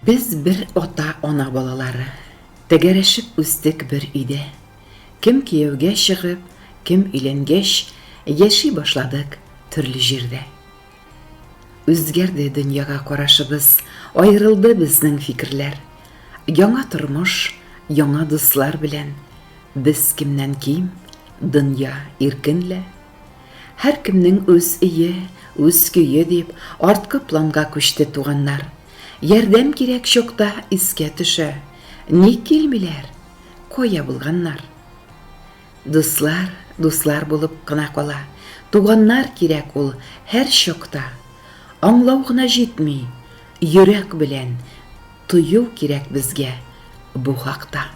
Без бер ата-ана балалары, Тәгәрәшеп үстек бер өйдә. Кем кияүгә чыгып, кем өйләнгәч, Яши башладык төрле җирдә. Үзгәрде дөньяга карашыбыз, Аерылды безнең фикерләр. Яңа тормыш, яңа дуслар белән Без кемнән ким, дөнья иркен лә. Һәркемнең үз өе, үз көе дип, арткы планга күчте туганнар. Ярдәм кирәк чакта искә төшә, ник килмиләр, кая булганнар? Дуслар дуслар булып кына кала, туганнар кирәк ул һәр чакта. Аңлау гына җитми, йөрәк белән тою кирәк безгә бу хакта.